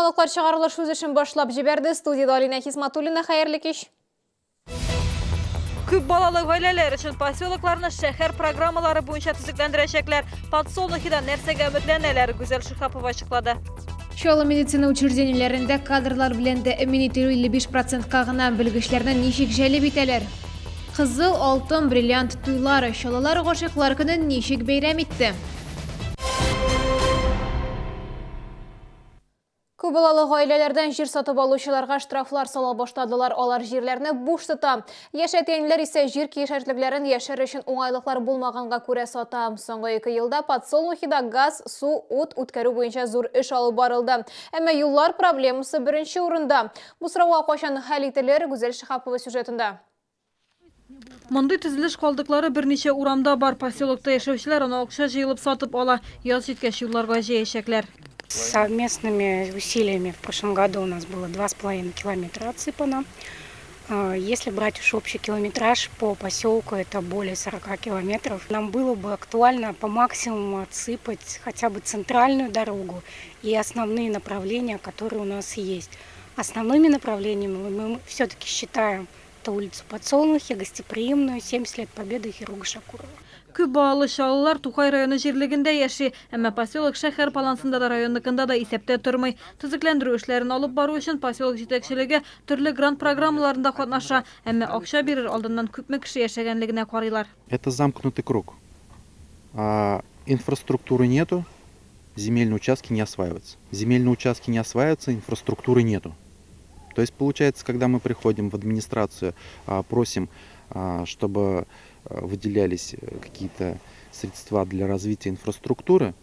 Яңалыклар чыгарылыш үз эшен башлап җибәрде. Студиядә Алинә Хисматуллина. Хәерле кич. Күп балалы гаиләләр өчен поселокларны шәһәр программалары буенча төзекләндерәчәкләр. Подсолнухида нәрсәгә өметләнәләр, Гүзәл Шиһапова ачыклады. Чаллы медицина учреждениеләрендә кадрлар белән тәэмин ителү 55 процентка гына, белгечләрне ничек җәлеп итәләр? Кызыл, алтын, бриллиант туйлар, чаллылар гашыйклар көнен ничек бәйрәм итте? Күп балалы гаиләләрдән җир сатып алучыларга штрафлар сала башладылар. Алар җирләрне буш тота. Яшь әти-әниләр исә җир кишәрлекләрен яшәр өчен уңайлыклар булмаганга күрә сата. Соңгы ике елда Подсолнухида газ, су, ут үткәрү буенча зур эш алып барылды. Әмма юллар проблемасы беренче урында. Бу сорауга кайчан хәл ителер, Гүзәл Шиһапова сюжетында. Мондый төзелеш калдыклары берничә урамда бар. Поселокта яшәүчеләр аны акча җыелып сатып ала. Яз җиткәч юлларга җәячәкләр. Совместными усилиями в прошлом году у нас было два с половиной километра отсыпано. Если брать уж общий километраж по поселку, это более 40 километров. Нам было бы актуально по максимуму отсыпать хотя бы центральную дорогу и основные направления, которые у нас есть. Основными направлениями мы все-таки считаем это улицу Подсолнухи, Гостеприимную, 70 лет Победы, Хирурга Шакурова. Күп балалы чаллылар Тукай районы җирлегендә яши. Әмма поселок шәһәр балансында да, районныкында да исәптә тормый. Төзекләндерү эшләрен алып бару өчен поселок җитәкчелеге төрле грант программаларында катнаша. Әмма акча бирер алдыннан күпме кеше яшәгәнлегенә карыйлар. Это замкнутый круг. Инфраструктуры нету, земельные участки не осваиваются. Земельные участки не осваиваются, инфраструктуры нету. То есть получается, когда мы приходим в администрацию, просим, чтобы выделялись какие-то средства для развития инфраструктуры,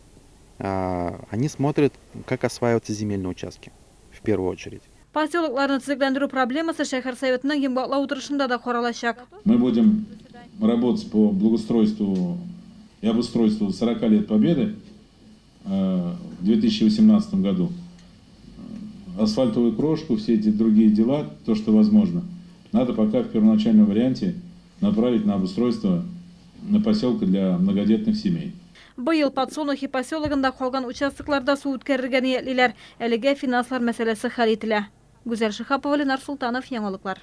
они смотрят, как осваиваются земельные участки в первую очередь. Поселокларны төзекләндерү проблемасы шәһәр советының йомгаклау утырышында да каралачак. Мы будем работать по благоустройству и обустройству 40 лет Победы в 2018 году. Асфальтовую крошку, все эти другие дела, то, что возможно, надо пока в первоначальном варианте направить на обустройство на поселка для многодетных семей. Быел Подсолнухи поселогында калган участокларда су үткәрергә ниятлиләр. Әлегә финанслар мәсьәләсе хәл ителә. Гүзәл Шиһапова, Ленар Солтанов, Яңалыклар.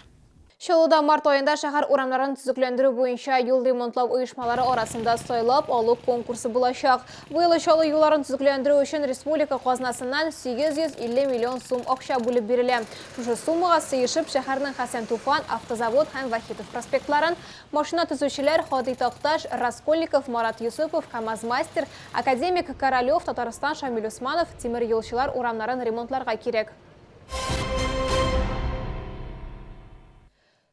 Чаллыда март аенда шәһәр урамнарын төзекләндерү буенча юл ремонтлау оешмалары арасында сайлап алу конкурсы булачак. Быел Чаллы юлларын төзекләндерү өчен республика казнасыннан 850 миллион сум акча бүлеп бирелә. Шушы суммага сыешып, шәһәрнең Хәсән Туфан, Автозавод һәм Вахитов проспектларын, машина төзүчеләр Һади Такташ, Раскольников, Марат Йосыпов, КАМАЗ-мастер, Академик Королев, Татарстан, Шамил Усманов, Тимер юлчылар урамнарын ремонтларга кирәк.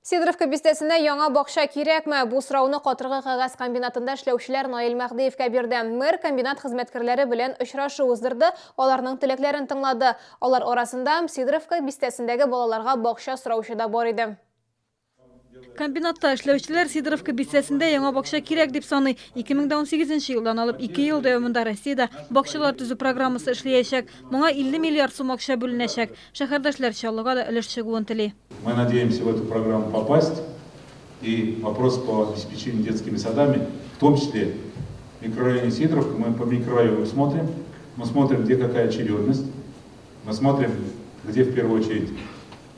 Сидоровка бистәсенә яңа бакча кирәкме? Бу сорауны Катыргы кәгазь комбинатында эшләүчеләр Наил Мәһдиевкә бирде. Мэр комбинат хезмәткәрләре белән очрашу уздырды, аларның теләкләрен тыңлады. Алар арасында Сидоровка бистәсендәге балаларга бакча сораучы да бар иде. Комбинатта эшләүчеләр Сидоровка бистәсендә яңа бакча кирәк дип саный. 2018 нче елдан алып ике ел дәвамында Россиядә бакчалар төзү программасы эшләячәк. Моңа 50 миллиард сум акча бүленәчәк. Шәһәрдәшләр Чаллыга да өлеш чыгуын тели. Мы надеемся в эту программу попасть и вопрос по обеспечению детскими садами, в том числе в микрорайоне Сидоровка, мы по микрорайону смотрим, мы смотрим, где какая очередность, мы смотрим, где в первую очередь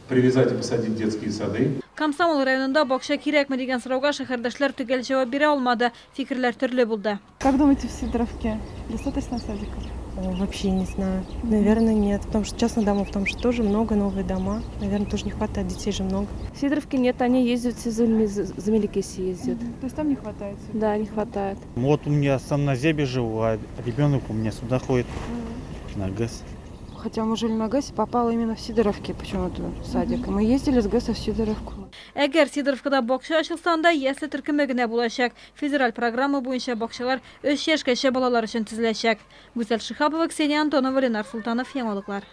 Привязать и посадить детские сады. Комсомол районында бакча кирәкме дигән сорауга шәһәрдәшләр төгәл җавап бирә алмады. Фикерләр төрле булды. Как думаете, в Сидоровке достаточно садиков? Вообще не знаю. Наверное, нет. Потому что частных домов там же тоже много, новые дома. Наверное, тоже не хватает, детей же много. В Сидоровке нет, они ездят все за Мелекесси ездят. То есть там не хватает? Да, не хватает. Вот у меня сам на Зебе живу, а ребенок у меня сюда ходит на ГЭС. Хотя мы жили на ГЭСе, попала именно в Сидоровке почему-то в садик. И мы ездили с ГЭСа в Сидоровку. Әгәр Сидоровкада бакча ачылса, анда ясле төркеме генә булачак. Федераль программа буенча бакчалар өч яшькәчә балалар өчен төзеләчәк. Гүзәл Шиһапова, Ксения Антонова, Ленар Солтанов, Яңалыклар.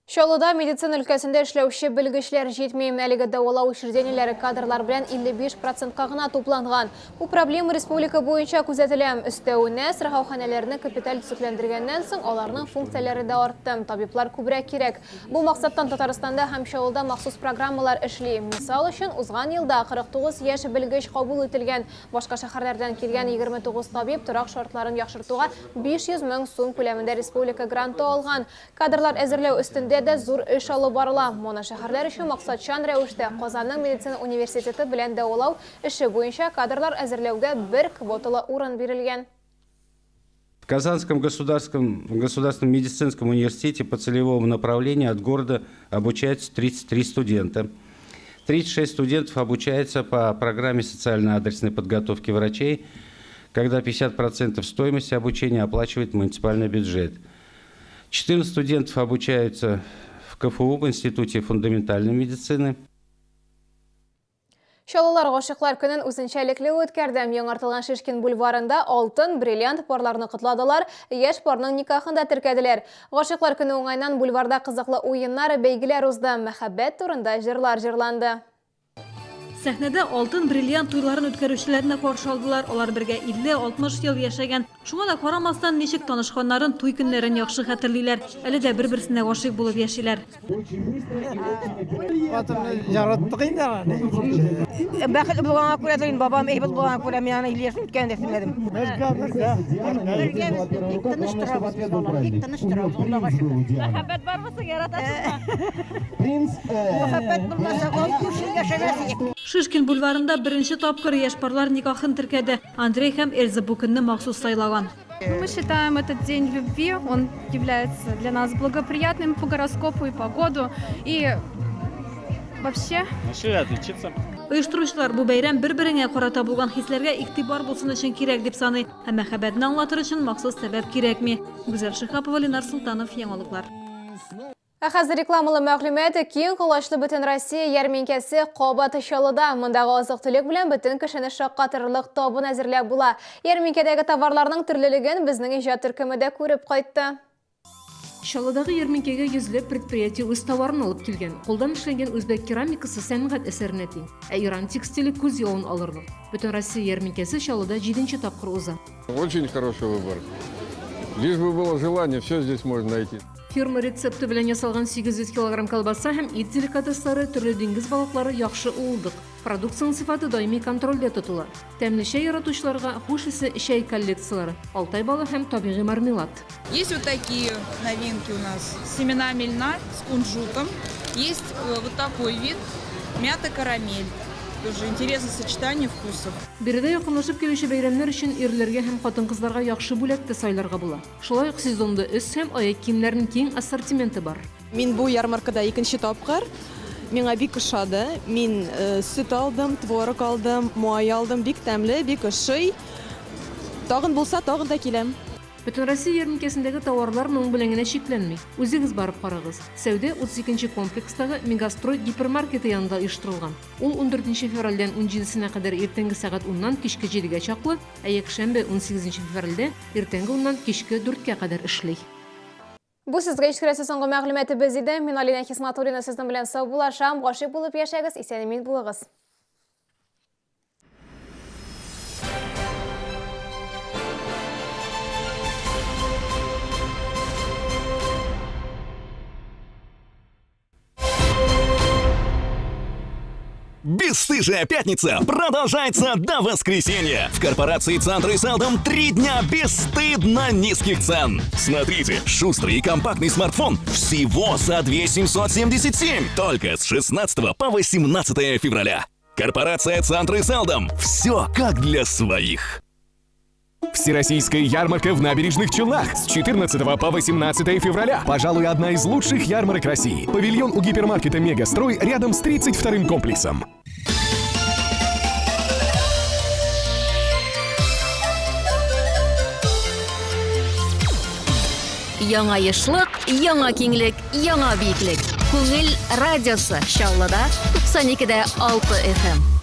Чаллыда медицина өлкәсендә эшләүче белгечләр җитми. Әлеге дәвалау учреждениеләре кадрлар белән 55 процентка гына тупланган. Бу проблема республика буенча күзәтелә. Өстәвенә, сырхауханәләрне капиталь төзекләндергәннән соң, аларның функцияләре дә артты. Табиблар күбрәк кирәк. Бу максаттан Татарстанда һәм Чаллыда махсус программалар эшли. Мисал өчен, узган елда 49 яшь белгеч кабул ителгән. Башка шәһәрләрдән килгән 29 табиб торак шартларын яхшыртуга 500 мең сум күләмендә республика гранты алган. Кадрлар әзерләү өстендә дә зур эш алып барыла. Моношәһәрләр өчен максатчан рәвештә Казанның медицина университеты белән дәвалау эше буенча кадрлар әзерләүгә бер квоталы урын бирелгән. В Казанском государственном, государственном медицинском университете по целевому направлению от города обучаются 33 студента. 36 студентов обучаются по программе социально-адресной подготовки врачей, когда 50% стоимости обучения оплачивает муниципальный бюджет. 14 студентов обучаются в КФУ, в Институте фундаментальной медицины. Чаллылар гашыйклар көнен үзенчәлекле үткәрде. Яңартылган Шишкин бульварында алтын, бриллиант парларны котладылар, яшь парның никахын да теркәделәр. Гашыйклар көне уңаеннан бульварда кызыклы уеннар, бәйгеләр узды, мәхәббәт турында җырлар җырланды. Сәхнәдә алтын бриллиант туйларын үткәрүчеләрне каршы алдылар. Алар бергә 50-60 ел яшәгән. Шуңа да карамастан, ничек танышканнарын, туй көннәрен яхшы хәтерлиләр. Әле дә бер-берсенә гашыйк булып яшиләр. Хатынны яраттык инде аны. Бәхетле булганга күрә инде бабам әйбәт булганга күрә мин аны 50 яшьне үткәнен дә сизмәдем. Бергә, бергә. Бергә без бик тыныч торабыз без алар, бик тыныч торабыз, Аллага шөкер. Мәхәббәт бармы соң, яратасызмы? Мәхәббәт булмаса, 60 ел яшәмәс идек. Шишкин бульварында беренче тапкыр яшь парлар никахын теркәде. Андрей һәм Эльза бу көнне махсус сайлаган. Мы считаем этот день любви, он является для нас благоприятным по гороскопу и погоду. И вообще... Решили отличиться. Оештыручылар бу бәйрәм бер-береңә карата булган хисләргә игътибар булсын өчен кирәк дип саный. Ә мәхәббәтне аңлатыр өчен махсус сәбәп кирәкми. Гүзәл Шиһапова, Ленар Солтанов, Яңалыклар. Ә хәзер рекламалы мәгълүмат. Киң колачлы Бөтенроссия ярминкәсе кабат Чаллыда. Мондагы азык-төлек белән бөтен кешене шаккатырырлык табын әзерләп була. Ярминкәдәге товарларның төрлелеген безнең иҗат төркеме дә күреп кайтты. Чаллыдагы ярминкәгә йөзләп предприятие үз товарын алып килгән. Кулдан эшләнгән үзбәк керамикасы сәнгать әсәренә тиң. Ә Иран текстиле күз явын алырлык. Бөтенроссия ярминкәсе Чаллыда җиденче тапкыр уза. Очень хороший выбор. Лишь бы было желание, все здесь можно найти. Фирма рецепты белән ясалган 800 килограмм колбаса һәм ит деликатеслары, төрле диңгез балыклары яхшы уылдык. Продукциянең сыйфаты даими контрольдә тотыла. Тәмле чәй яратучыларга хуш исле чәй коллекцияләре, Алтай балы һәм табигый мармелад. Есть вот такие новинки у нас. С семенами льна, с кунжутом. Есть э, вот такой вид. Мята-карамель. Тоже интересное сочетание вкусов. Биредә якынлашып килүче бәйрәмнәр өчен ирләргә һәм хатын-кызларга яхшы бүләк тә сайларга була. Шулай ук сезонлы өс һәм аяк киемнәренең киң ассортименты бар. Мин бу ярмаркада икенче тапкыр. Миңа бик ошады. Мин сөт алдым, творог алдым, май алдым. Бик тәмле, бик ошый. Тагын булса, тагын да киләм. Бөтенроссия ярминкәсендәге тауарлар моның белән генә чикләнми. Үзегез барып карагыз. Сәүдә 32 нче комплекстагы Мегастрой гипермаркеты янында оештырылган. Ул ундүртенче февральдән унҗидесенә кадәр иртәнге сәгать уннан кичке җидегә чаклы, ә якшәмбе, унсигезенче февральдә иртәнге уннан кичке дүрткә кадәр эшли. Бу сезгә җиткерәсе соңгы мәгълүматыбыз иде. Мин Алинә Хисматуллина сезнең белән саубуллашам. Гашыйк булып яшәгез, исән-имин булыгыз. Бесстыжая пятница продолжается до воскресенья. В корпорации «Центры Селдом» три дня бесстыдно низких цен. Смотрите, шустрый и компактный смартфон всего за 2 777. Только с 16 по 18 февраля. Корпорация «Центры Селдом». Все как для своих. Всероссийская ярмарка в Набережных Челнах с 14 по 18 февраля. Пожалуй, одна из лучших ярмарок России. Павильон у гипермаркета «Мегастрой» рядом с 32-м комплексом. Яңа ешлык, яңа киңлек, яңа биеклек. Күңел радиосы Чаллыда 92 дә 6 FM.